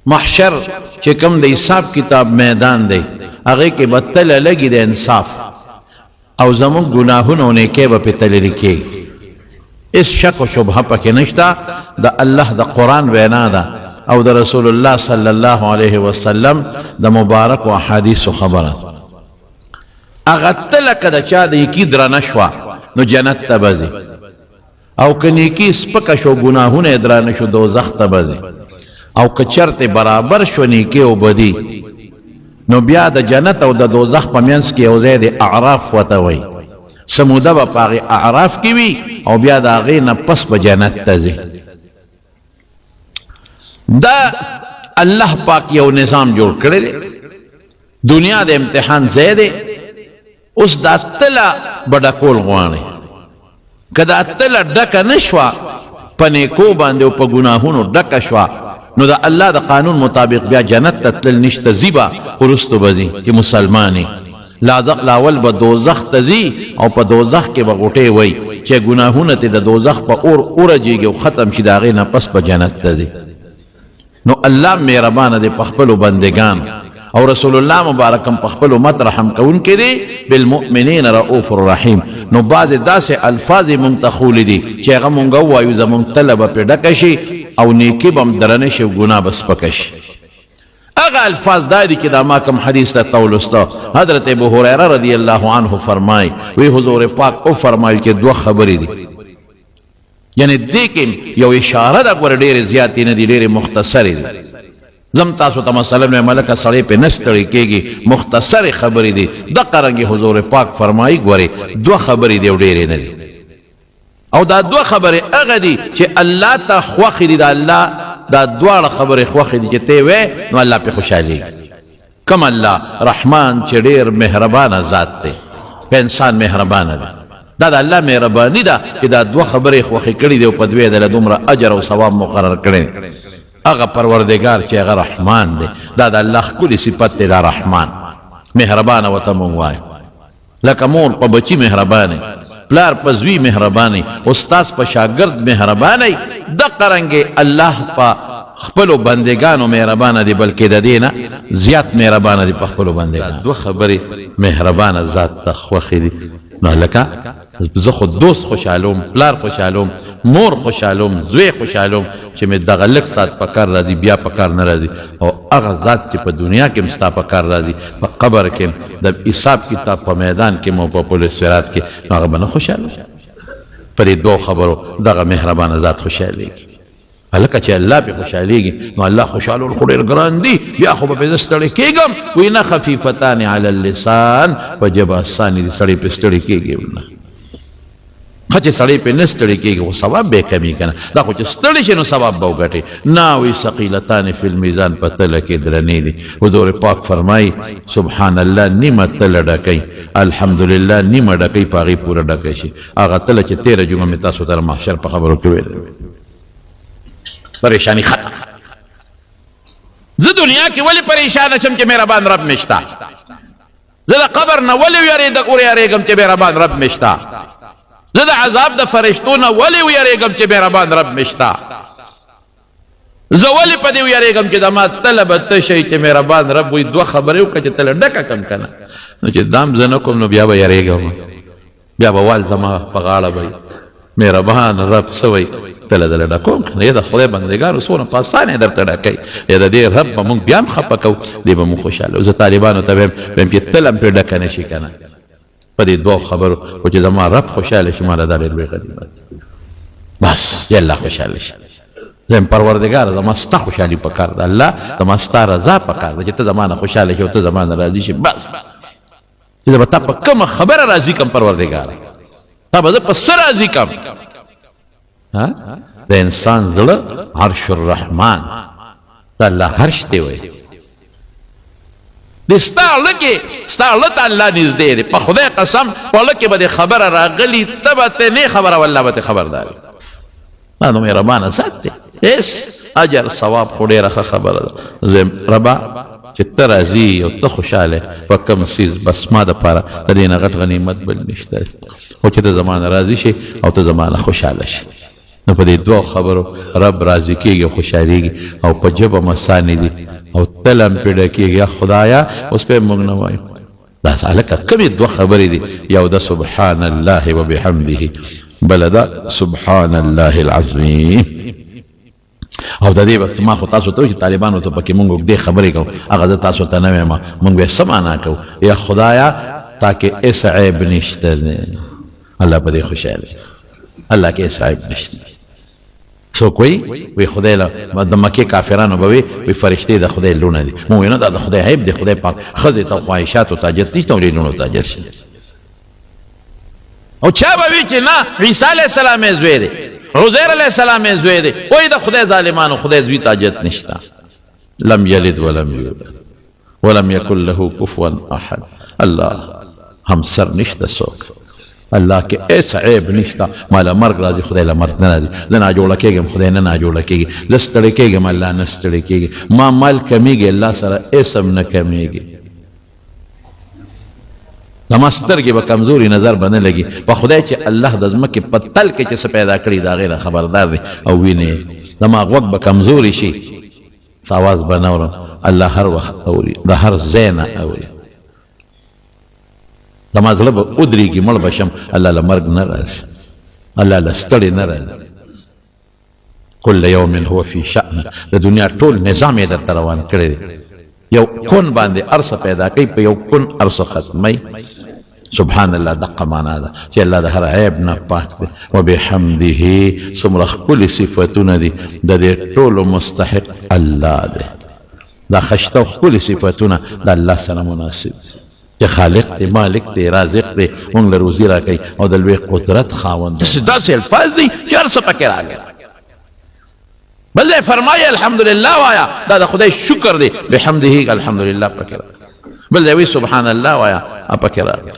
محشر چې کوم د حساب کتاب میدان دی، هغې کې به تله لګي د انصاف، او زموږ ګناهونه او نیکۍ به پرې تللې کېږي. هېڅ شک او شبهه پکې نشته. د الله د قرآن وینا ده او د رسول الله صلی الله علیه وسلم د مبارکو احادیثو خبره. هغه تله که د چا د نیکي درنه شوه نو جنت ته به ځي، او که نیکي سپکه شو، ګناهونه یې درانه شو، دوزخ ته به ځي. او که چرته برابر شو نیکي او بدي، نو بیا د جنت او د دوزخ په منځ کې یو ځای دی، اعراف ورته وایي. څه موده به په هغې اعراف کې وي او بیا د هغې نه پس به جنت ته ځي. دا الله پاک یو نظام جوړ کړی دی. دنیا د امتحان ځای دی. اوس دا تله به ډکول غواړي. که دا تله ډکه نه شوه په نیکو باندې او په ګناهونو ډکه شوه، نو د الله د قانون مطابق بیا جنت ته تلل نشته. ځي به خو وروستو به ځي چې مسلمان یې، لاول به دوزخ ته ځي او په دوزخ کې به غوټې وایي چې ګناهونه ترې د دوزخ په اور ورجېږي او ختم شي، د هغې نه پس به جنت ته ځي. نو الله مهربانه دی په خپلو بندګانو، او رسول الله مبارک هم په خپل امت رحم کوونکی دی، بالمؤمنین رؤوف الرحیم. نو بعضې داسې الفاظ یې مونږ ته ښولي دي چې هغه مونږ ووایو، زمونږ تله به پرې ډکه شي او نیکي به هم درنه شي او ګناه به سپکه شي. هغه الفاظ دا دي چې دا ما کوم حدیث ته ولوسته، حضرت ابو هریره رضی الله عنه فرمای وی، حضور پاک او فرمایل چې دوه خبرې دي، یعنی دې کې یو اشاره ده، ګوره ډېرې زیاتې نه دي، ډېرې مختصرې دي. زم تاسو ته مثلا وایم، لکه سړی پې نه ستړی کېږي، مختصرې خبرې دي. دقه رنګې حضور پاک فرمایي، ګورې دوه خبرې دي او ډېرې نه دي، او دا دوه خبرې هغه دي چې الله ته خوښې دي. د الله دا دواړه خبرې خوښې دي چې ته وې نو الله پې خوشحالېږي. کوم الله رحمان چې ډېر مهربانه ذات دی، په انسان مهربانه دی. دا د الله مهرباني ده چې دا دوه خبرې خوښې کړې دي او په دوی د دومره اجر او ثواب مقرر کړی. هغه پروردګار چې هغه رحمان دی، دا د الله ښکلي صفت دی. دا رحمان مهربانه ورته مونږ وایو، لکه مور په بچي مهربانه، پلار په زوی مهربانه، استاد په شاګرد مهربانه، دقه رنګې الله په خپلو بندګانو مهربانه دی، بلکې د دې نه زیات مهربانه دی په خپلو بندګانو. دوه خبرې مهربانه ذات ته خوښې دي. نو هلکه زه خو دوست خوشحالوم، پلار خوشحالوم، مور خوشحالوم، زوی خوشحالوم چې مې دغه لږ ساعت په کار راځي، بیا په کار نه راځي. او هغه ذات چې په دنیا کې هم ستا په کار راځي، په قبر کې هم، د حساب کتاب په میدان کې هم، او په پل صراط کې، نو هغه به نه خوشحالوم؟ په دې دوو خبرو دغه مهربانه ذات خوشحالېږي. هلکه چې الله پې خوشحالېږي، نو الله خوشحالول خو ډېر ګران دي، بیا خو به پې زه ستړی کېږم. وایي نه، خفیفتان علی اللسان، په ژبه اسانې دي، سړی پې ستړی کېږي نه. ښه چې سړی پې نه ستړی کېږي خو ثواب به یې کمېږي که نه؟ دا خو چې ستړی شي نو ثواب به وګټې نه. وایي ثقیلتان فی المیزان، په تله کې درنې دي. حضور پاک فرمایي سبحان الله نیمه تله ډکوي، الحمدلله نیمه ډکوي، په هغې پوره ډکه شي. هغه تله چې تېره جمعه مې تاسو ته د محشر په خبرو کې ویلې، پریشانی ختم. زه دنیا کې ولې پریشان شم چې مهربان رب مې شته؟ زه د قبر نه ولې ویرېږم چې مهربان رب مې شته؟ زه د عذاب د فرشتو نه ولې ویرېږم چې مهربان رب مې شته؟ زه ولې په دې ویرېږم چې د ما تله به تشه چې مهربان رب وي؟ دوه خبرې وکړه چې تله ډکه کم که نه. نو چې دام زه نه کوم نو بیا به یریږم، بیا به وال زما په غاړه به مهربان رب څه وایي؟ تله دله ډکوم که نه. د خدای بندګانو څونه په اسانه درته ډکوي. د دې رب به مونږ بیا هم خفه کوو، دې به مونږ خوشحاله. زه طالبانو ته وایم، وایم چې تله هم پرې ډکه نه شي که نه په دې دوو خبرو، خو چې زما رب خوشحاله شي ماله دا ډېر لوی غنیمت. بس چې الله خوشحاله شي. زم پروردګار زما ستا خوشحالي پکار ده، الله زما ستا رضا پکار ده، چې ته زما نه خوشحاله شې او ته زما نه راضي شې. بس چې زه به تا په کومه خبره راضي کم پروردګار، تا به زه په څه راضي کم؟ د انسان زړه عرش الرحمن د الله عرش دی. وایي د ستا زړه کې، ستا زړه ته الله نږدې دی. په خدای قسم، په زړه کې به دې خبره راغلي، ته به ته نه خبره، والله به ته خبردار. دا نو مهربانه ذات دی، هېڅ اجر ثواب خو ډېره ښه خبره ده. زه ربه چې ته راضي او ته خوشحاله په کوم څیز، بس ما دپاره د دې نه غټ غنیمت بل نشته، خو چې ته زما نه راضي شې او ته زما نه خوشحاله شې. نو په دې دوو خبرو رب راضي کېږي او خوشحالېږي او په ژبه مسانې دي او تل هم پرې ډکېږي. خدایا اوس به موږ نه وایو. دا هلکه کومې دوه خبرې دي؟ یو ده سبحان الله وبحمده، بله ده سبحان الله العظیم. او د دې بس ما خو تاسو ته چې طالبانو ته پکې مونږ اوږدې خبرې کوو، هغه زه تاسو ته نه وایم. مونږ به څه معنا کوو؟ یا خدایا تا کې هېڅ عیب نشته دی. الله په دې خوشحاله، الله کې هېڅ عیب نشته. څوک وایي وی خدای له د مکې کافرانو به وي وی فرشتې د خدای لوڼه دي. مونږ وایو نه، دا د خدای عیب دی. خدای پاک ښځې ته خواهشاتو ته حاجت نشته او دې لوڼو ته حاجت شته. او چا به وي چې نه، عیسی علیه السلام یې زوی دی، عزیر علیه السلام یې زوی دی. وایي د خدای ظالمانو، خدای زوی ته حاجت نشته. لم یلد ولم یولد ولم یکن له کفوا احد. الله همسر نشته څوک، الله کې هېڅ عیب نشته. ما له مرګ راځي، خدای له مرګ نه راځي. زه ناجوړه کېږم، خدای نه ناجوړه کېږي. زه ستړی کېږم، الله نه ستړی کېږي. ما مال کمیږي، الله سره هېڅ هم نه کمیږي. زما سترګې به کمزوري، نظر به نه لګي په خدای چې الله د ځمکې په تل کې چې څه پیدا کړي د هغې نه خبردار دی او ویني. زما غوږ به کمزوري شي، څه اواز به نه اورم، الله هر وخت اوري، د هر ځای نه اوري. زما زړه به ودرېږي، مړ به شم، الله له مرګ نه راځي، الله له ستړې نه راځي. کل یوم هو فی شأن. د دنیا ټول نظام یې درته روان کړی دی. یو کون باندې هر څه پیدا کوي، په یو کون هر څه ختموي. سبحان الله دقه معنا ده چې الله د هر عیب نه پاک دی. وبحمده څومره ښکلي صفتونه دي، د دې ټولو مستحق الله دی. دا ښایسته او ښکلي صفتونه د الله سره مناسب دي چې خالق دی، مالک دی، رازق دی، موږ له روزي راکوي او د لوی قدرت خاوند دی. داسې الفاظ دي چې هر څه پکې راغلي. بل ځای فرمایي الحمدلله وایا، دا د خدای شکر دی، بحمده الحمدلله پکې راغلی. بل ځای وایي سبحان الله وایا، پکې راغلی.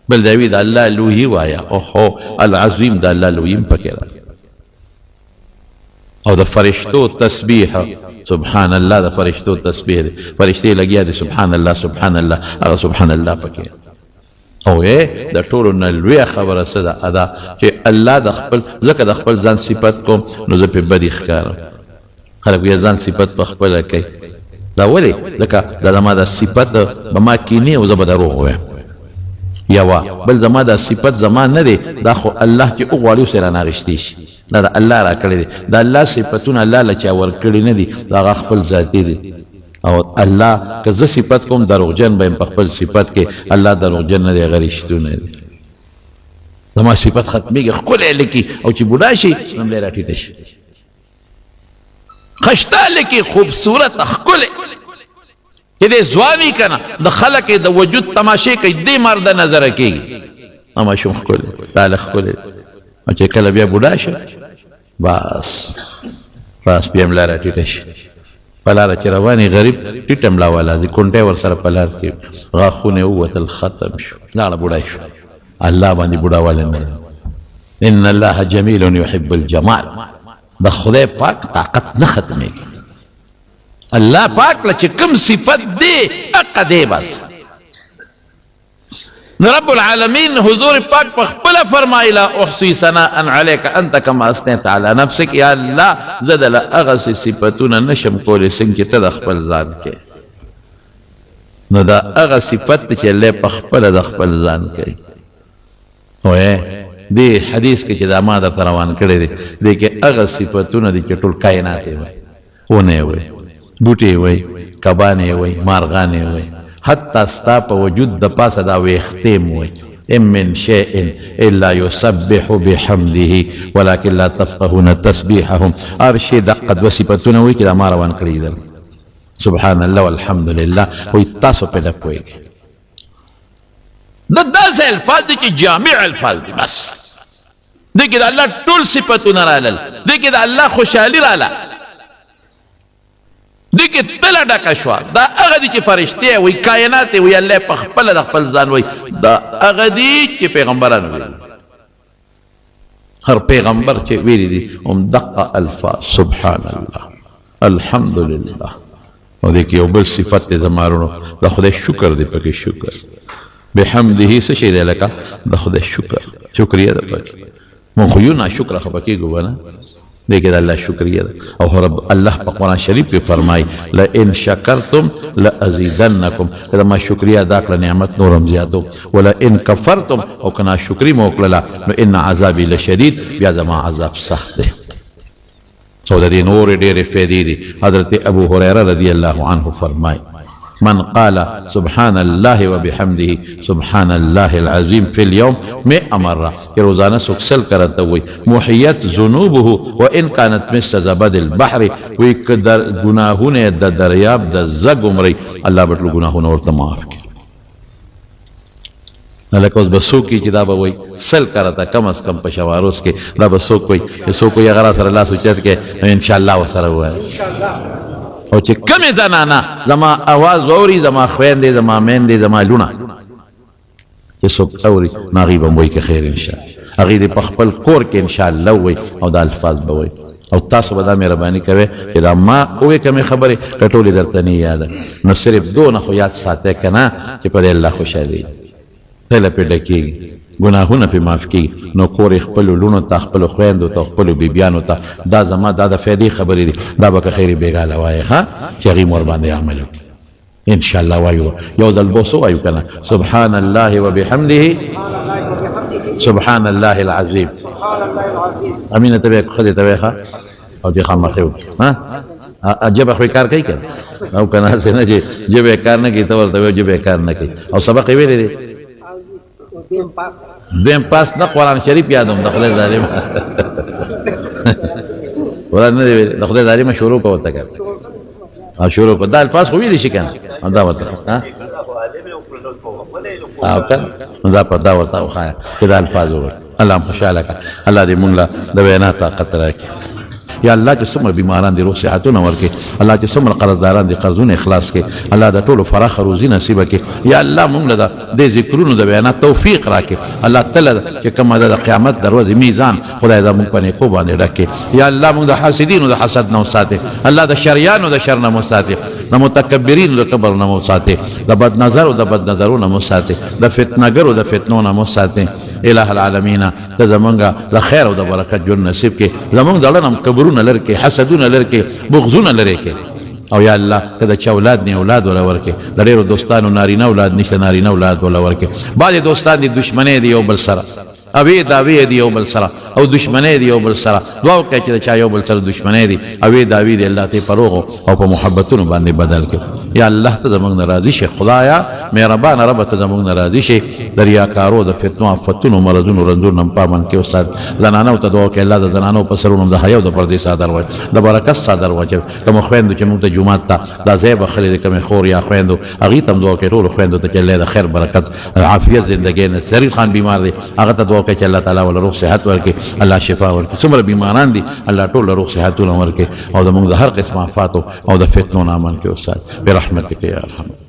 بل ځای وایي د الله لویي وایا، اوهو العظیم د الله لویي هم پکې راغلی. او د فرشتو تسبیح سبحان الله، د فرشتو تسبیح دی، فرشتې لګیا دي سبحان الله سبحان الله، هغه سبحان الله پکې. او د ټولو نه لویه خبره څه ده؟ ادا چې الله د خپل، ځکه د خپل ځان صفت کوم نو زه پې بدي ښکارم. خلک بیا ځان صفت په خپله کوي، دا ولې؟ ځکه دا زما دا صفت به ما کینې او زه به دروغ ووایم. یوه بل زما دا صفت زما نه دی، دا خو الله چې وغواړي اوس یې رانه اخیستی شي، دا د الله راکړی دی. د الله صفتونه الله له چا ورکړي نه دي، دا هغه خپل ذاتي دی. او الله که زه صفت کوم دروغجن به یم په خپل صفت کې، الله دروغجن نه دی، هغه رښتونی دی. زما صفت ختمېږي، ښکلی لیکي او چې بوډا شي نو ملا یې راټیټه شي. ښایسته لیکي، خوبصورته ښکلی، چې دی ځوان وي که نه د خلک یې د وجود تماشې کوي، دې مرده نظره کېږي، دا ماشوم ښکلی دی، دا هلک ښکلی دی. او چې کله بیا بوډا شي بس بس بیا ملا راټیټه شي. په لاره چې روان غریب ټیټه ملا والا ځي، کونټی ورسره په لار کې غاښونه یې ووتل، ختم شو، لاړه بوډا شو. الله باندې بوډاوالی نه. ان الله جمیل یحب الجمال. د خدای پاک طاقت نه ختمېږي. الله پاک له چې کوم صفت دی هغه دی بس. نو رب العالمین حضور پاک په خپله فرمایي لا احصي ثناء علیک انت کما اثنیت علی نفسک. یا الله زه د له هغسې صفتونه نشم کولی څنګه چې ته د خپل ځان کوې. نو دا هغه صفت دی چې الله په خپله د خپل ځان کوي. وایې دې حدیث کې چې دا ما درته روان کړی دی، دې کې هغه صفتونه دي چې ټول کاینات یې وایي، ونه یې وایي، بوټي یې وایي، کبان یې وایي، مارغان یې وایي، حتی ستا په وجود د پاسه دا ویښتې هم وایي. ان من شیء الا یسبح بحمده ولکن لا تفقهون تسبیحهم. هر شی دقه دوه صفتونه وایي چې دا ما روان کړي دي، سبحان الله والحمد لله. وایي تاسو پرې نه پوهېږئ. دا داسې الفاظ دي چې جامع الفاظ دي. بس دې کې د الله ټول صفتونه رالل، دې کې د الله خوشحالي راله، دې کې تله ډکه شوه. دا هغه دي چې فرشتې وایي، کاینات وایي، الله په خپله د خپل ځان وایي. دا هغه دي چې پیغمبران ویلي، هر پیغمبر چې ویلي دي هم دقه الفاظ سبحان الله الحمد لله. او دې کې یو بل صفت دی زما وروڼو، د خدای شکر دی پکې. شکر بحمده څه شی دی؟ لکه د خدای شکر، شکریه ده پکې. مونږ خو یو ناشکره خفه کېږو به نه. دې کې د الله شکریه ده. او رب الله په قرآن شریف کې فرمایي لئن شکرتم لأزیدنکم، که د ما شکریه ادا کړه نعمت نور هم زیاتو، ولئن کفرتم او که ناشکري مو وکړله نو ان عذابي لشدید، بیا زما عذاب سخت دی. او د دې نورې ډېرې فایدې دي. حضرت ابو هریره رضی الله عنه فرمایي من قال سبحان الله وبحمده سبحان الله العظیم فی اليوم 100 مره، چې روزانه څوک 100 کرته وایي محیت ذنوبه وان كانت مثل زبد البحر، وایي که ګناهونه یې د دریاب د زګ عمري الله به ټول ګناهونه ورته معاف کړي. لکه اوس به څوک چې دا به وایي 100 کرته کم از کم په شواروز کې دا به څوک وایي، چې څوک وایي هغه را سره لاس اوچت کړي نو انشاءالله ورسره ووایي. او چې کمې زنانه زما اواز واوري، زما خویندې، زما میندې، زما لوڼه چې څوک اوري نو هغوی به هم وایي که خیر انشاءالله، هغوی دې په خپل کور کې انشاءالله ووایي او دا الفاظ به وایي. او تاسو به دا مهرباني کوئ چې دا ما ووې کومې خبرې که ټولې درته نه یاده نو صرف دونه خو یاد ساتئ که نه چې په دې الله خوشحالېږي، تله پې ډکېږي، ګناهونه پې معاف کېږي. نو کور یې خپلو لوڼو ته، خپلو خویندو ته، خپلو بیبیانو ته دا زما دا د فایدې خبرې دي، دا به که خیر بېګا له وایې ښه چې هغوی مور باندې عمل وکړي انشاءالله. وایو یو ځل به څه وایو که نه؟ سبحان الله وبحمده سبحان الله العظیم. امینه ته به ښځې ته وایې ښه او چې خامخې وکړي ها ژبه خو یې کار کوي که نه؟ او که نه هسې نه چې ژبه یې کار نه کوي ته ورته وایې ژبه یې کار نه کوي. او سبق یې ویلی دی دویم پاس نه، قرآن شریف یادوم د خدای ظالمه قرآن نه دی ویلی، د خدای ظالمه شروع کوه ورته که او شروع کوه. دا الفاظ خو ویلی شي که نه؟ دا ورته او که نو دا په دا ورته وښایه چې دا الفاظ ووایي. الله هم خوشحاله کړه، الله دې مونږ له د وینا طاقت راکړي. یا الله چې څومره بیماران دي روغ صحتونه ورکړي، الله چې څومره قرضداران دي قرضونه اخلاص کړي، الله د ټولو فراخه روزي نصیب کړي. یا الله مونږ له دې ذکرونو د وینا توفیق راکړي. الله تل چې کومه ده د قیامت د ورځې میزان خدای دا مونږ په نیکو باندې ډک کړي. یا الله مونږ د حاسدینو د حسد نه وساتې، الله د شریانو د شر نه مو ساتې، د متکبرینو د کبر نه مو ساتې، د بد نظرو د بد نظرو نه مو ساتې، د فتنهګرو د فتنو نه مو ساتې. الہ العالمین ته زمونږ د خیر او د برکت ژوند نصیب کړي، زمونږ د زړه نه کبرونه لرې کړي، حسدونه لرې کړي، بغضونه لرې کړي. او یا الله که د چا اولاد نه اولاد ولا ورکړي، د ډېرو دوستانو نارینه اولاد نشته نارینه اولاد ولا ورکړي. بعضې دوستان دي دښمنۍ دي یو بل سره، اوې داوې دي یو بل سره او دښمنۍ دي یو بل سره. دعا وکړئ چې د چا یو بل سره دښمنۍ دي اوې داوې دي الله ته یې په روغو او په محبتونو باندې بدل کړي. یا الله ته زمونږ نه راضي شې، خدایا مهربانه ربه ته زمونږ نه راضي شې. د ریاکارو د فتنو آفتونو مرضونو رنځونو هم په امن کې وسات. زنانو ته دعا وکړئ الله د زنانو په سرونو د حیا او د پردې څادر واچوي، د برکت څادر واچوي. کومو خویندو چې مونږ ته جومات ته دا ځای بښلی دی، کومې خور یا خویندو هغوی ته هم دعا وکړئ، ټولو خویندو ته چې الله د خیر برکت عافیت زندګۍ نه. سریر خان بیمار دی هغه ته دعا وکړئ چې الله تعالی وله روغ صحت ورکړي، الله شفا ورکړي. څومره بیماران دي الله ټول له روغ صحتونه ورکړي او زمونږ د هر قسم آفاتو او د فتنو نه امن کې وساتي برحمتک یا ارحم.